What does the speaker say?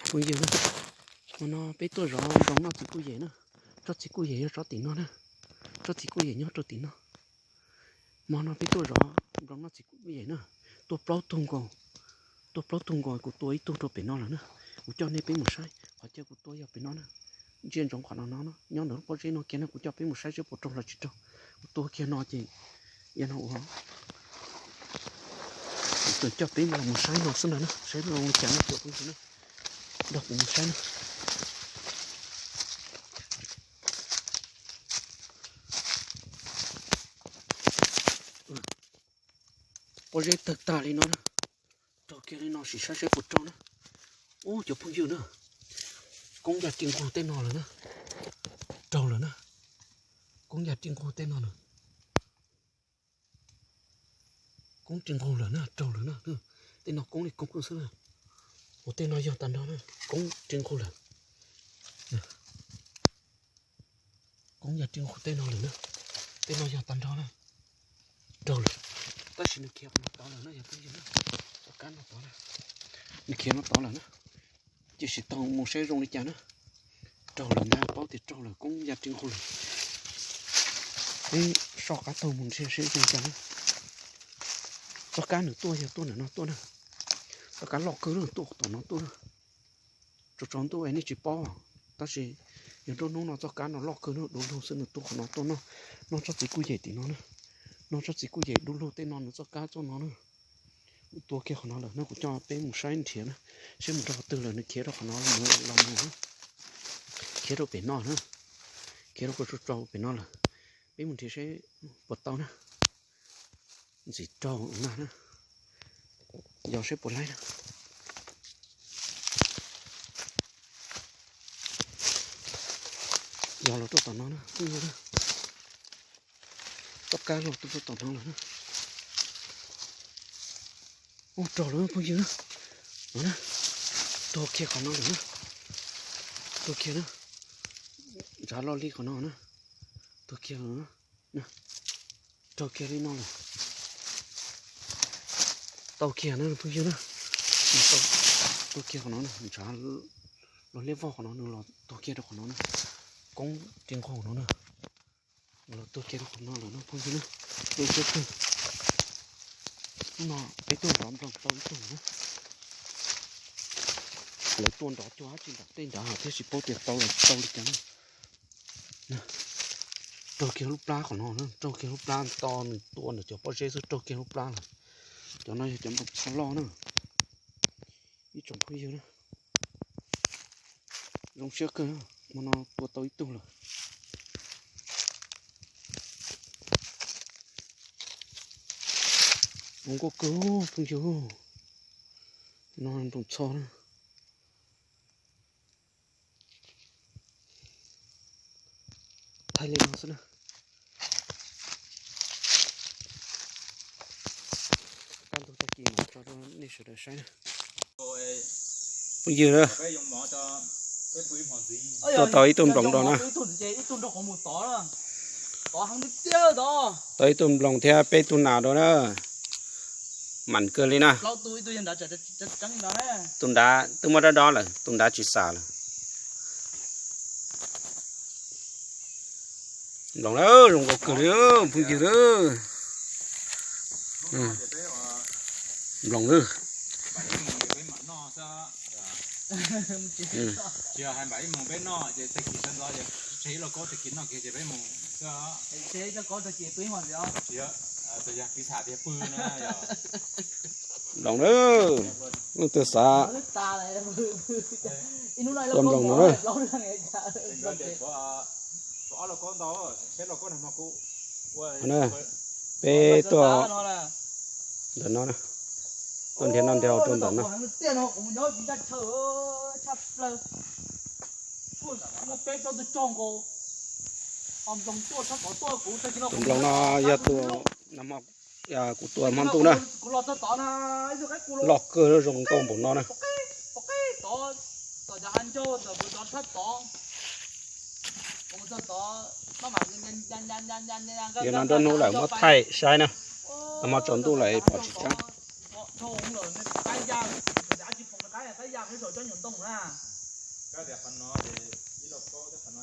Phooj ywg na, hmo no peb tuaj zov nploos noj txiv kuj yem na. Tsob txiv kuj yem yog tsob tim no na. Tsob txiv kuj yem nyob rau tim no. Hmo no peb tuaj zov nploos noj txiv kuj yem na. Tua plaub tug nkaus, tua plaub tug nkaus kuv tua ib tug rau pem no lawm na. Kuv coj nej peb mus saib qhov chaw kuv tua yog pem no na. Ntsia ntsoov qhov no no, nyob ntawm lub pob zeb no kiag na, kuv coj peb mus saib seb puas raug los tsis raug. Kuv tua kiag no ces yog no ua, kuv coj peb los mus saib no xwb ntag na, saib zoo li cas no cov phooj ywg na. Nrog kuv mus saib na. Pob zeb tawg tag li no na. Raug kiag li no sim saib seb puas raug na. Ub, cov phooj ywg na, koob ya ri nqug tej no lawm na. Raug lawm na. Koob ya ri nqug tej no lawm. Koob ri nqug lawm na, raug lawm na. Tej no koob li koob xwb na. Ua tej no yog tag nrho na, koob ri nqug lawm. Koob ya ri nqug tej no lawm na. Tej no yog tag nrho na. Raug lawm. Tab sis nws khiav no tod lawm na, yog phooj ywg na. Txoj kab no tod na. Nws khiav no tod lawm na. Cia sim taug mus saib zoo li cas na. Raug lawm ntag, paub tias raug lawm, koob ya ri nqug lawm. Peb soj qab taug mus nrhiav seb zoo li cas na. Txoj kab nws tuaj yog tuaj ntawm no tuaj na. Txoj kab loj kawg na, tuaj tom no tuaj na. Tsaus tsaus ntuj es nej tsis paub, tab sis yog nruab hnub no txoj kab no loj kawg na, du lug xwb nws tuaj qhov no tuaj noj, noj tsob txiv kuj yem tim no na. Noj tsob txiv kuj yem du lug tej no nws txoj kab txoj no na. Tua kiag qhov no lawm na, kuv coj peb mus saib nrhiav na, saib mus rau qhov twg lawm nws khiav rau qhov no los mus na. Khiav rau pem no na, khiav rau tsaus tsaus pem no lawm. Peb mus nrhiav saib puas tau na. Ntxim raug na, yog saib puas laib na. Yog los rau tom no na, phooj ywg na. Txoj kab los tuaj rau tom no lawm na. Ub, raug lawm phooj ywg na. No na, tuag kiag qhov no lawm na. Tuag kiag na. Ntshav loj li qhov no na. Tuag kiag lawm na. Raug kiag li no lawm. Tau kiag na phooj ywg na. Tuag kiag qhov no na, ntshav los liab vog qhov no nws los tuag kiag rau qhov no na. Koob ri nqug no na. Los tuag kiag rau qhov no lawm no phooj ywg na. Tus siab kawg. Hnub no peb tuaj nrov nploos tau ib tug na. Lawv tuaj nrov cuag dab tsi nram tej nrad thiab tsis paub tias tau los tsis tau li cas na. Raug kiag lub plab qhov no, raug kiag lub plab to nws tua ntawm cov pob zeb xwb raug kiag lub plab lawm. Cov no yog cov nploos txho loj na. Ib tsoom phooj ywg na, zoo siab kawg, hmo no tua tau ib tug lawm. Zoo nkauj kawg phooj ywg, no nploos txho na. Thaij li no xwb na. Kaj ntug tag kis mam tso rau nej sawv daws saib na. Phooj ywg, tua tau ib tug nploos rau na. Tau ib tug nploos thiab peb tug nas rau na. Mam kawg li na. Tus nrad twb muab dob dob lawm, tus nrad tsis xam lawm. Nploos na, zoo nkauj kawg li phooj ywg na. Nploos na. Nploos na, leej twg xav tua nploos no na. Peb tuaj ntawm no, tuaj nrhiav no nrhiav rau ntawm no. Tus nploos no yog tus nag hmo kuv tua hmo ntuj na. Loj kawg zoo nkauj npaum no na. Yog no nruab hnub lawm muab thaij saib na, nag hmo tsaus ntuj lawm pom tsis tseeb. Tab yam qhib saum cov nyuag ntoo na. Kab tias qhov no ces ib lauj kaub thiab qhov no